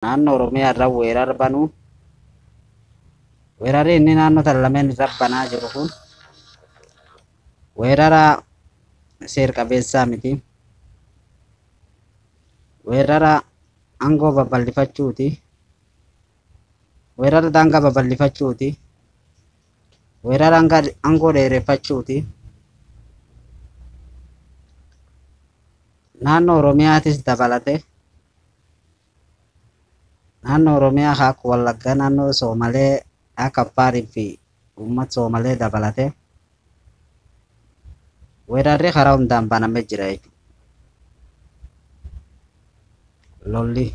Naannoo Oromiyaa irra weerara banuun weerarri inni naannoo tana lameen irra banaa jiru kun weerara seer qabeessaa miti. Weerara aangoo babal'ifachuuti. Weerara daangaa babal'ifachuuti. Weerara aangoo dheereffachuuti. Naannoo Oromiyaatis dabalate naannoo Oromiyaa akka Wallaggaa, naannoo Soomalee akka Affaarii fi uummata Soomalee dabalate weerarri karaa hundaan banamee jira jechuudha. Lolli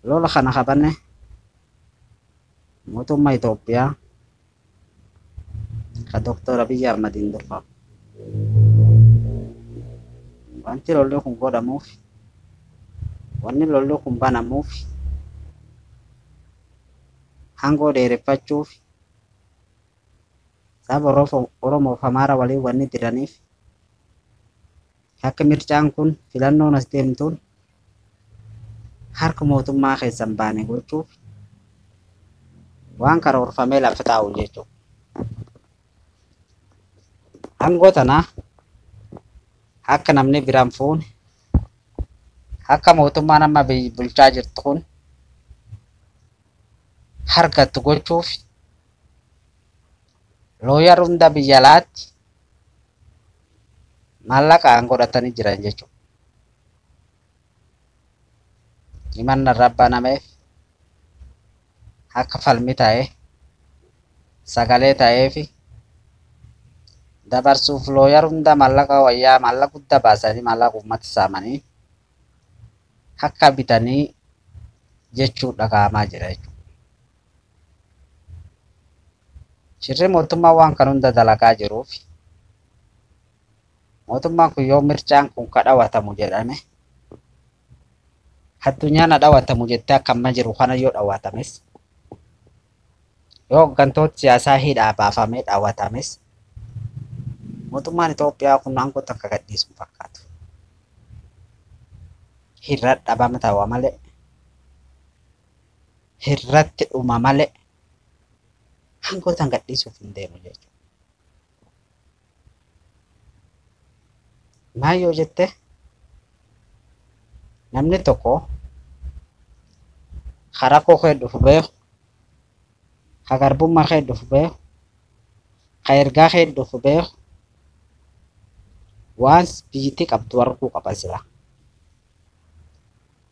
lola kana qabanne mootummaa Itoophiyaa ka Dooktor Abiyyi Ahmadiin durfamu. Wanti lolli kun godhamuuf, wanni lolli kun banamuuf, aangoo dheereffachuuf, saba Oromoof Amaara waliin wanni diraniif akka mircaan kun filannoon as deemtuun harka mootummaa keessan baane gochuuf waan karoorfamee lafa taa'u jechuudha. Aangoo tana akka namni biraan fuune, akka mootummaan amma bulchaa jirtu kun harkattu gochuuf looyar hunda biyya alaatti maallaqaan godhatanii jiran jechuudha. Himanna irra banameef akka falmi ta'ee sagalee ta'eefi dabarsuuf looyar hunda maallaqa wayyaa maallaqa guddaa baasanii maallaqa uummata saamanii akka bitanii jechuu dhaga'amaa jira jechuudha. Shirri mootummaa waan kan hunda dalagaa jiruuf mootummaan kun yoo mircaan kun ka dhawatamu jedhame addunyaan ha dhawatamu jettee akka amma jiru kana yoo dhawatames, yoo hooggantoota siyaasaa hidhaa baafamee dhawatames, mootummaan Itoophiyaa kun aangoo takka gadhiisu hin fakkaatu. Hirra dhabama ta'u malee, hirratti dhuma malee aangoo tan gadhiisuuf hin deemu jechuudha. Maal yoo jette, namni tokko karaa koo kee dhufu beeku, ka garbummaa kee dhufu beeku, ka ergaa kee dhufu beeku, waan biyyittii qabdu arguu qaba sila.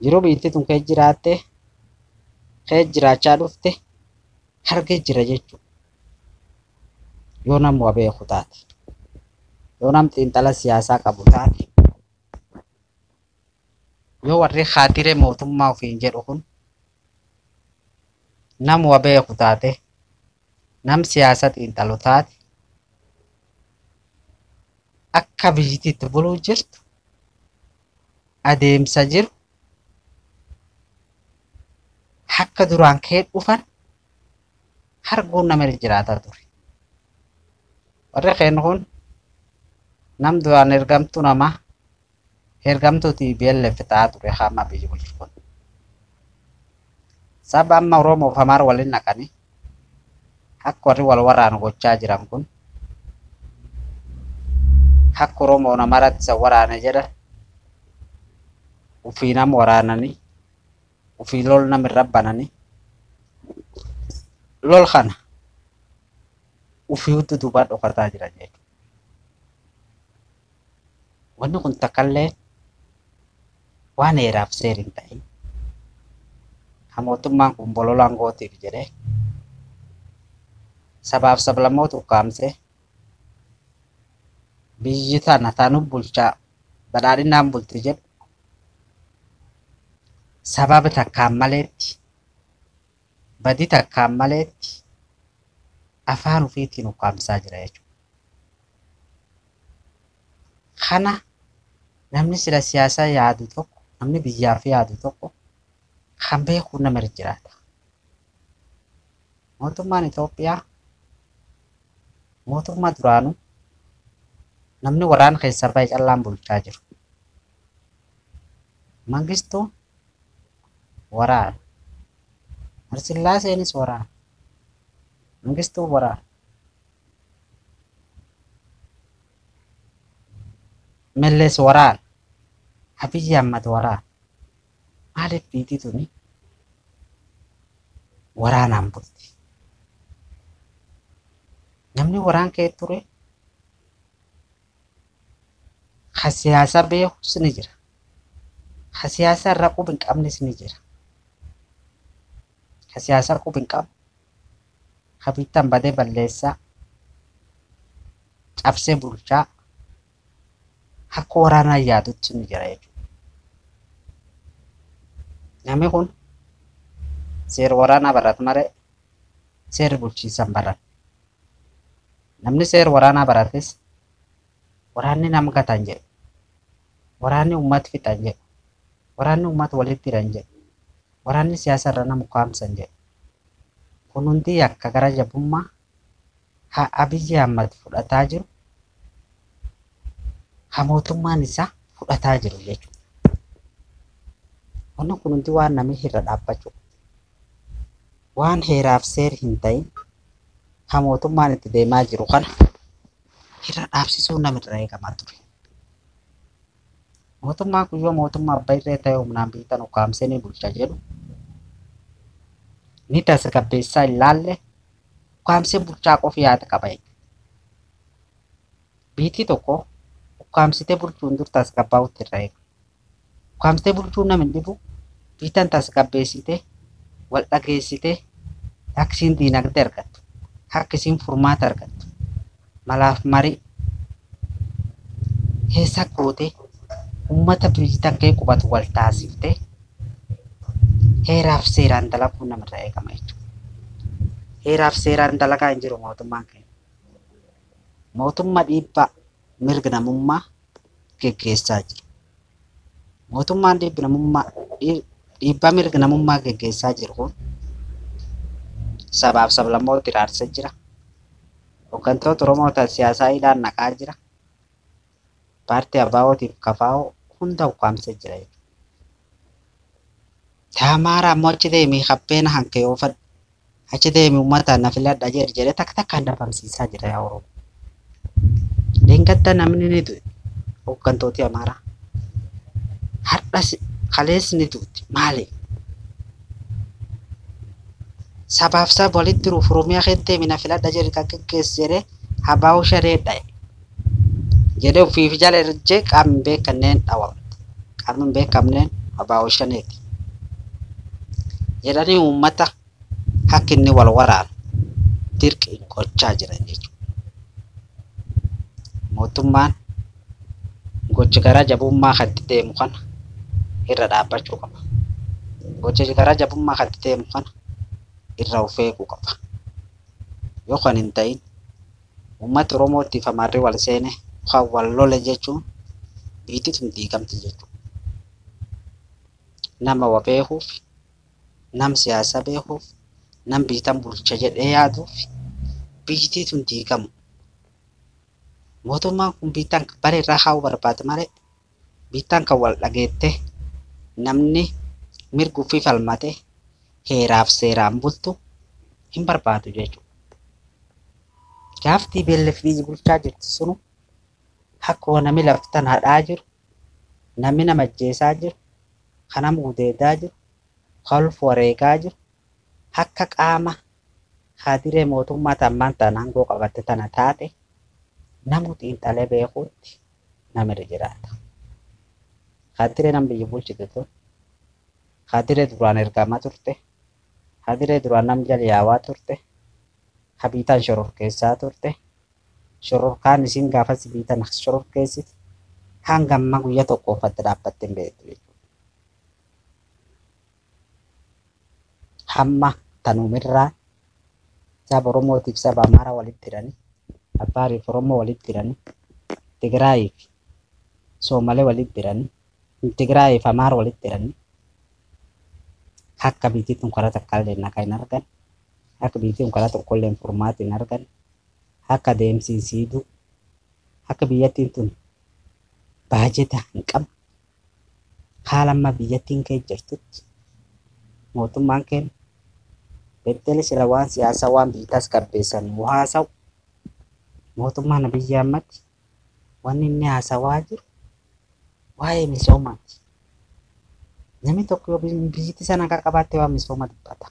Yeroo biyyittii tun kee jiraatte, kee jiraachaa dhufte, hargee jira jechuudha. Yoo namni waa beeku taate, yoo nam xiinxala siyaasaa qabu taate, yoo warri haatiree mootummaa ofiin jedhu kun nam waa beeku taate, nam siyaasa xiinxalu taate, akka biyyittiitti buluu jirtu adeemsa jiru akka duraan kee dhufan arguun nama jiraataa ture. Warri keen kun nam duraan ergamtuu namaa ergamtuu TPLF ta'aa ture hamma biyya bulchu kun. Saba amma Oromoof Amaara waliin naqanii akka warri wal waraanu gochaa jiran kun akka Oromoon Amaaratti isa waraane jedhan ufii nama waraananii ufii lol nama irra bananii lol kana ufii duduubaan dhokataa jiran jechuudha. Wanni kun takkallee waan heeraaf seer hin ta'in. Ha mootummaan kun bolola aangootiif jedhee sabaaf sablammoota ukkaamsee biyyi tana tanu bulchaa badhaadhinaan bulti jedhu sababa takkaan maleetti badii takkaan maleetti afaan ofiitiin ukkaamsaa jira jechuudha. Kana namni sila siyaasaa yaadu tokko, namni biyyaaf yaadu tokko kan beeku nama irra jiraata. Mootummaan Itoophiyaa mootummaa duraanuu namni waraana keessaa bahe callaan bulchaa jiru. Mangistuun Waraana. Haayilasillaaseenis waraana. Mangistuun waraana. Mellees waraana. Abiyyi Ahmad waraana. Maaliif biitii tuni waraanaan bulti? Namni waraan kee ture ka siyaasa beekus ni jira. Ka siyaasa irra quba hin qabnes ni jira. Ka siyaasa quba hin qabne, ka biittaan badee balleessaa, cabsee bulchaa, akka waraanaa yaadutti ni jira jechuudha. Namni kun seera waraanaa barate malee seera bulchiinsa hin baranne. Namni seera waraanaa barates waraanni nama gatan jedhu, waraanni uummata fixan jedhu, waraanni uummata walitti hidhan jedhu, waraanni siyaasa irra nama ukkaamsan jedhu. Kun hundi akka gara jabummaa haa Abiyyi Ahmad fudhataa jiru, haa mootummaan isaa fudhataa jiru jechuudha. Wanni kun hundi waan namni irra dhaabbachuu, waan heeraaf seera hin ta'in haa mootummaan itti deemaa jiru kana irra dhaabsisuun nama irra eegamaa ture. Mootummaan kun yoo mootummaa abbaa irree ta'e humnaan biitan ukkaamsee ni bulcha jedhu ni tasgabbeessaa hin laalle ukkaamsee bulchaa qofi yaada qaba jechuudha. Biitii tokko ukkaamsitee bulchuun dur tasgabbaa'utti irra eegama. Ukkaamsitee bulchuun nama hin dhibu, biitan tasgabbeessitee wal dhageessitee akka isiin diinagdee argattu, akka isiin furmaata argattu, malaaf marii keessa gootee uummata biitan kee qubatu wal taasiftee heeraaf seeraan dalaguun namarraa eegama jechuudha. Heeraaf seeraan dalagaa hin jiru mootummaan keenya. Mootummaa dhiibbaa mirga namummaa geggeessaa jira. Mootummaan dhiibbaa mirga namummaa geggeessaa jiru kun sabaaf sablammoota iraarsaa jira. Hooggantoota Oromoo ta'an siyaasaa hidhaan naqaa jira. Paartii ABO'tiif KFO hunda ukkaamsee jira jechuudha. Amaara ammoo achi deemee habbeen hanka yoo fadhu achi deemee uummata na filadha jedhe jedhee takka takkaan dhabamsiisaa jira yaa Oromoo. Leengadda namni ni du'e hooggantooti Amaaraa. Har'as kalees ni duuti maali? Sabaaf saba walitti dhufu Oromiyaa keessa deemee na filadha jedhe kan geggeessu jedhee ABO sharee dha'e. Jedhee ofiif jala erjee qaamni hin beekamneen dhawamte. Qaamni hin beekamneen ABO shaneeti. Jedhanii uummata akka inni wal waraanu dirqiin gochaa jiran jechuudha. Mootummaan gocha garaa jabummaa kan itti deemu kana irra dhaabbachuu qaba. Gocha garaa jabummaa kan itti deemu kana irra of eeguu qaba. Yoo kan hin ta'in uummata Oromootiif Amaarri wal seene yookaan wal lole jechuun biitti tun diigamti jechuudha. Nama wa beekuuf, nam siyaasa beekuuf, nam biitan bulcha jedhee yaaduuf biitti tun diigamu. Mootummaan kun biittaan bara irraa haa'uu barbaada malee biittaan kan wal dhageette namni mirga ofii falmate heeraaf seeraan bultu hin barbaadu jechuudha. Gaaftii beellaf biyyi bulchaa jirtu sunu akkuma namni laftan hadhaa jiru, namni nama ajjeesaa jiru, kan nama gudeedaa jiru, kan ulfa wareegaa jiru, akka qaama haadiree mootummaa tammaan tana aangoo qabatte tana taate namu xiinxalee beekuutti nama irra jiraata. Haadiree nam biyya bulchitu tun, haadiree duraan ergamaa turte, haadiree duraan nam jala yaawaa turte, habiitaan shororkeessaa turte, shororkaan isiin gaafas biitan shororkeessiti hanga ammaa guyyaa tokko uffatte dhaabbattee hin beektu jechuudha. Hamma tanumirraa saba Oromootiif saba Amaaraa walitti hidhanii, Affaariif Oromoo walitti hidhanii, Tigraayiif Soomalee walitti hidhanii, Tigraayiif Amaara walitti hidhanii akka biitii tun karaa takka illee nagaa hin argan, akka biitii tun karaa tokko illee furmaata hin argan, akka deemsiisiiduu, akka biyyattiin tun baajeta hin qabne, haala amma biyyattiin kee jirtutti Mootummaan keenya beddele sila waan siyaasaa waan biyyaas qabbeessan haasa'u. Mootummaan Abiyyi Ahmad wanni inni haasawaa jiru waa'ee misoomaati. Namni tokko yoo biyyatti sana nagaa qabaatte waan misooma dubbata.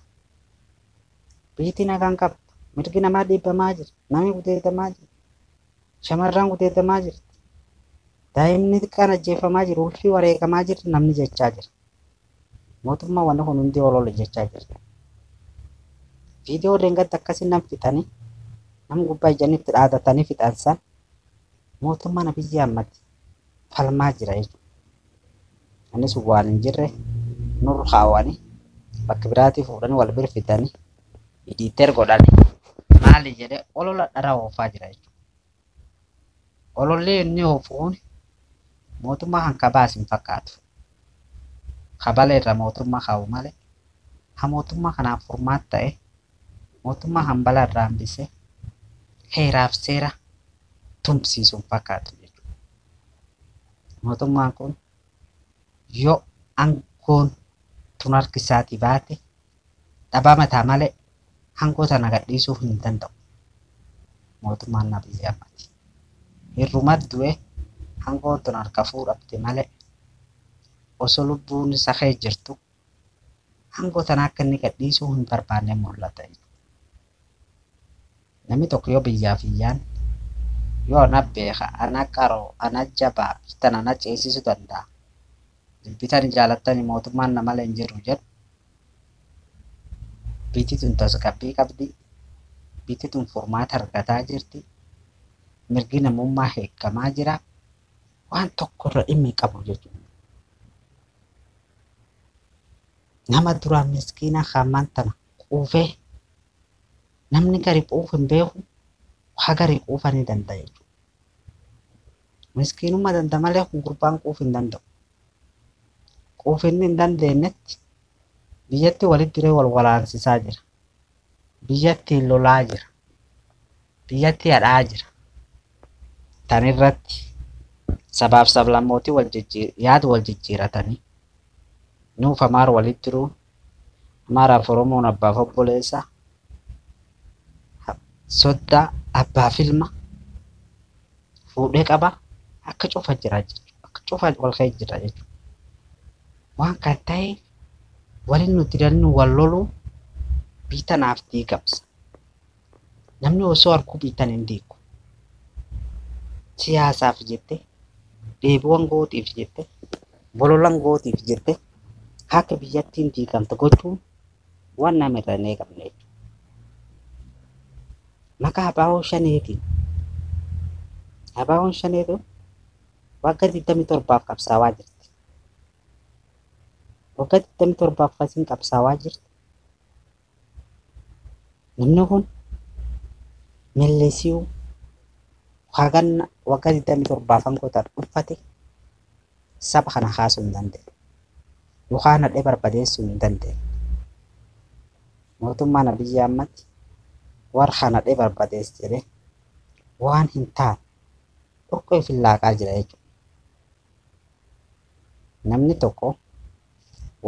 Biyyatti nagaa hin qabdu. Mirgi namaa dhiibbamaa jira. Namni gudeedamaa jira. Shamarran gudeedamaa jirti. Daa'imni xiqqaan ajjeefamaa jiru. Ulfi wareegamaa jirti namni jechaa jira. Mootummaan wanni kun hundi olola jechaa jira. Viidiyoo deengatti akkasii nam fixanii nam gubbaa ijanii itti dhaadatanii fixan san mootummaan Abiyyi Ahmad falmaa jira jechuudha. Innis waan hin jirre nurra kaawwanii bakka biraatii fuudhanii wal bira fidanii ediiter godhanii maali jedhee olola dharaa oofaa jira jechuudha. Ololli inni oofu kun mootummaa kan kabaas hin fakkaatu. Kabala irra mootummaa kaa'u malee ha mootummaa kanaaf furmaata ta'e mootummaa kan balaa irraa hambisee heeraaf seera tumsiisu hin fakkaatu jechuudha. Mootummaan kun yoo aangoon tun harka isaatii baate dhabaa mataa malee aangoo tana gadhiisuu hin danda'u. Mootummaan Abiyyi Ahmad. Hir'uma du'e aangoon tun harka fuudhamte malee osoo lubbuun isa kee jirtu aangoo tana akka inni gadhiisuu hin barbaanne mul'ata. Namni tokko yoo biyyaaf iyyaan yoo ana beeka, ana qaroo, ana jabaa, bitan ana ceesisuu danda'a. Dubbitan jaalattani mootummaan nama malee hin jiru jedhu. Biyyi tun tasgabbii qabdi. Biyyi tun furmaata argataa jirti. Mirgi namummaa eegamaa jira. Waan tokko irra dhimmi qabu jechuudha. Nama duraan miskiina hamaan tana quufee namni gari quufu hin beeku waa gari quufa ni danda'a jechuudha. Miskiinummaa danda'a malee kun gurbaan quufu hin danda'u. Quufinni hin dandeenyetti biyyatti walitti diree wal waraansisaa jira. Biyyatti lolaa jira. Biyyatti hadhaa jira. Tan irratti sabaaf sablammootii wal yaada wal jijjiiratanii nuuf Amaara walitti jiru. Amaaraaf Oromoon abbaaf obboleessa. Soddaa abbaaf ilma fuudhee qaba. Akka cufa jira jechuudha. Akka cufa wal ka'ee jira jechuudha. Waan kan ta'e waliin nuti dannu wal loluu biitanaaf diigamsa. Namni osoo arguu biitan hin diigu. Siyaasaaf jette, dheebuuwwan gootiif jette, bololan gootiif jette akka biyyattiin diigamte gochuun waan nama irra hin eegamne jechuudha. Maqaa abaaboo shaneetiin abaaboon shaneetu waggaa 27 qabsaawaa jirti. Waggaa 27 asiin qabsaawaa jirti. Namni kun Mellesiyuu haganna waggaa 27 aangoo dhuunfate saba kana kaasuu hin dandeenye. Yookaan hadhee barbadeessuu hin dandeenye. Mootummaan Abiyyi Ahmad warra kana hadhee barbadeesse jedhee waan hin taane dhoqqee fillaaqaa jira jechuudha. Namni tokko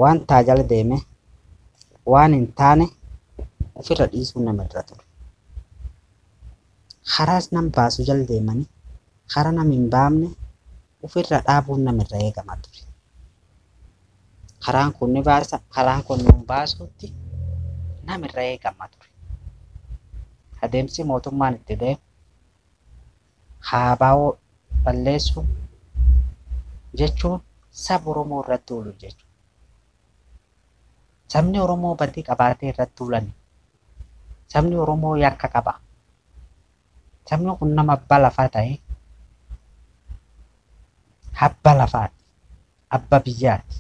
waan taajala deeme waan hin taane ofirra dhiisuu nama irra ture. Karaas nam baasu jala deemanii karaa nam hin baafne ofirra dhaabuun nama irra eegama ture. Karaan kun ni baasa, karaan kun nu baasutti nama irra eegama ture. Adeemsi mootummaan itti deemu haabaawoo balleessuu jechuun saba Oromoo irratti oolu jechuudha. Sabni Oromoo badii qabaatee irratti oolan. Sabni Oromoo yakka qaba. Sabni kun nama abbaa lafaa ta'ee abbaa lafaati. Abbaa biyyaati.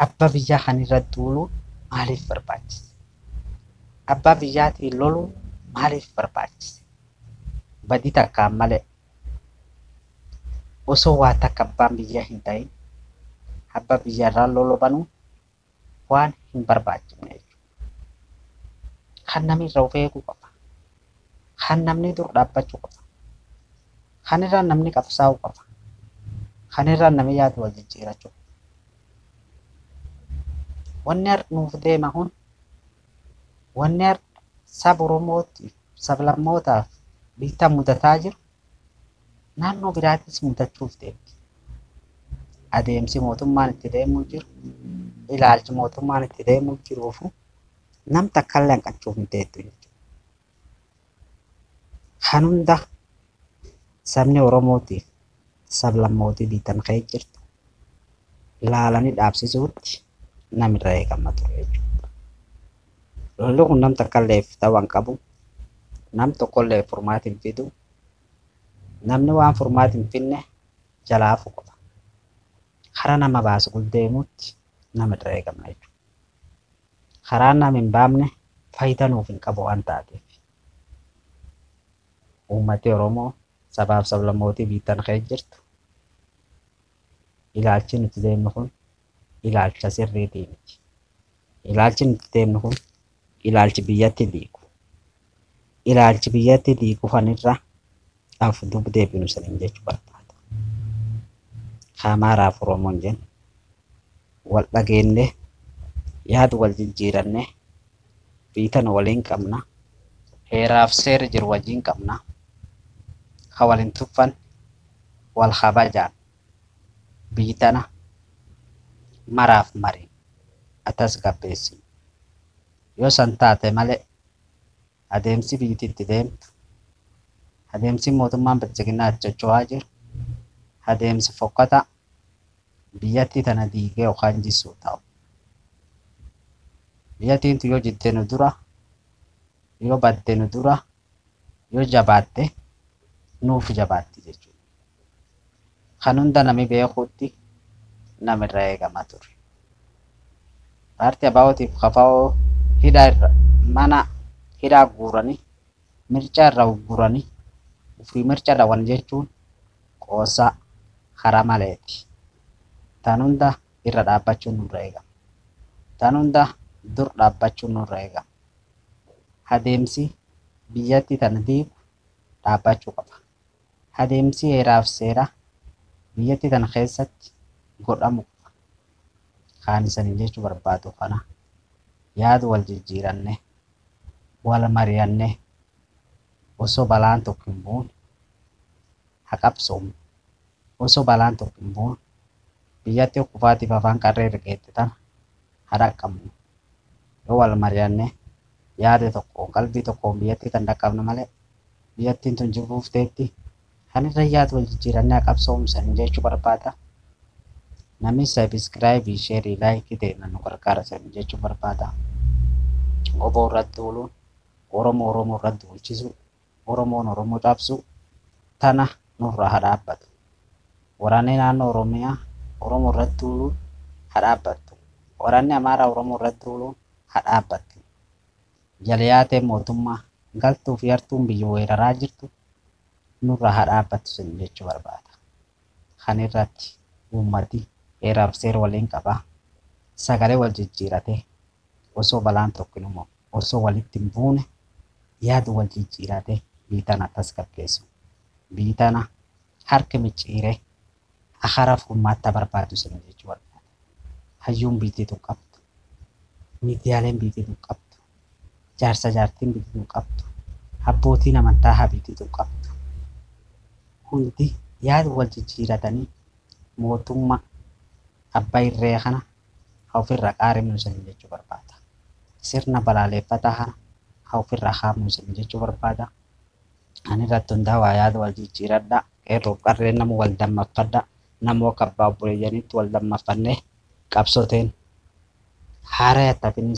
Abbaa biyyaa kan irratti ooluun maaliif barbaachise? Abbaa biyyaatiin loluun maaliif barbaachise? Badii takkaan malee osoo waa takka abbaan biyyaa hin ta'in abbaa biyyaarraa loluu banuun waan hin barbaachifne jechuudha. Kan namni irra of eeguu qaba. Kan namni dur dhaabbachuu qaba. Kan irraa namni qabsaa'uu qaba. Kan irraa namni yaadu wal jijjiirachuu qaba. Wanni har'a nuuf deema kun wanni har'a saba Oromootiif sablammootaaf biittaa mudataa jiru naannoo biraattis mudachuuf deemti. Adeemsi mootummaan itti deemuu jiru ilaalchi mootummaan itti deemuu jiruufu nam takkallee hanqachuuf hin teettu jechuudha. Kan hunda sabni Oromootiif sablammootii biittan ka'ee jirtu laalanii dhaabsisuutti namirra eegama ture jechuudha. Lolli kun nam takkalleef ta'uu hin qabu. Nam tokkollee furmaata hin fidu. Namni waan furmaata hin finne jalaa fuqata. Karaa nama baasu deemuutti namirra eegama jechuudha. Karaa nama hin baafne faayidaa nuuf hin qabu waan taateef. Uummati Oromoo sabaaf sablammootii biittan ka'ee jirtu ilaalchi nuti deemnu kun ilaalcha sirriitii miti. Ilaalchi nuti deemnu kun ilaalchi biyyatti diigu. Ilaalchi biyyatti diigu kanirra af duub deebinu saniin jechuu barbaada. Amaaraaf Oromoon jennu wal dhageenne yaada wal jijjiiranne biitan waliin qabna. Heeraaf seera jiru wajjin qabna. Ka waliin tuffan wal kabajaan biitana maraaf mariin atas gabbeessinu. Yoo san taate malee adeemsi biyyi itti deemtu adeemsi mootummaan bilchiginaa socho'aa jiru adeemsi fokkataa biyyattii tana diigee yookaan jissuu ta'u. Biyyattiin tun yoo jitte nu dura yoo badde nu dura yoo jabaatte nuuf jabaatti jechuudha. Kan hunda nami beekuutti namirra eegama ture. Paartii ABOtiif KFO hidhaa irra mana hidhaa guuranii mirca irra guuranii ofii mirca dhawan jechuun qoosaa karaa maleeti. Tan hunda irra dhaabbachuun nurra eegama. Tan hunda dur dhaabbachuun nurra eegama. Adeemsi biyyattii tana diigu dhaabbachuu qaba. Adeemsi heeraaf seera biyyattii tana keessatti godhamu qaba. Kaan isaniin jechuu barbaadu kana yaada wal jijjiiranne wal mari'anne osoo balaan tokko hin buune haqabsoomne osoo balaan tokko hin buune biyyatti kufaatiif afaan qarree rigeette tana hadhaqqabnu yoo wal mari'anne yaada tokkoon qalbii tokkoon biyyattii tan dhaqqabne malee biyyattiin tun jibuuf teetti kan irra yaada wal jijjiirannee haqabsoomsan jechuu barbaada. Namni sabiskiraayibii, sheerii, laayikii ta'e nu gargaara san jechuu barbaada. Oboo irratti duuluun Oromoo Oromoo irratti duulchisu Oromoon Oromoo cabsu tana nurraa haa dhaabbatu. Waraanni naannoo Oromiyaa Oromoo irratti duuluun haa dhaabbattu. Waraanni Amaaraa Oromoo irratti duuluun haa dhaabbattu. Jala mootummaa galtuu fi hartuun biyya weeraraa jirtu nurraa haa dhaabbattu sun jechuu barbaada. Kan irratti uummati heeraaf seera waliin qabaa. Sagalee wal jijjiiratee osoo balaan tokko hin uumamu osoo walitti hin buune yaada wal jijjiiratee biyya tana tasgabbeessu. Biyyi tana harka micciiree akara furmaata barbaadu sun jechuu barbaada. Hayyuun biyyattii tun qabdu, miidiyaaleen biyyattii tun qabdu, jaarsa jaartiin biyyattii tun qabdu, abbootiin amantaa haa biyyattii tun qabdu. Hundi yaada wal jijjiiratanii mootummaa abbaa irree kana haa ofirraa qaarimnu sun jechuu barbaada. Sirna balaaleffataa kana haa ofirraa haamnu sun jechuu barbaada. Ani irratti hundaa'aa yaada wal jijjiiradhaa. Qeerroof qarreen nama wal dammaffadhaa. Nama akka abbaa obboleeyyaniitti wal dammaffannee qabsooteen haara yattafin.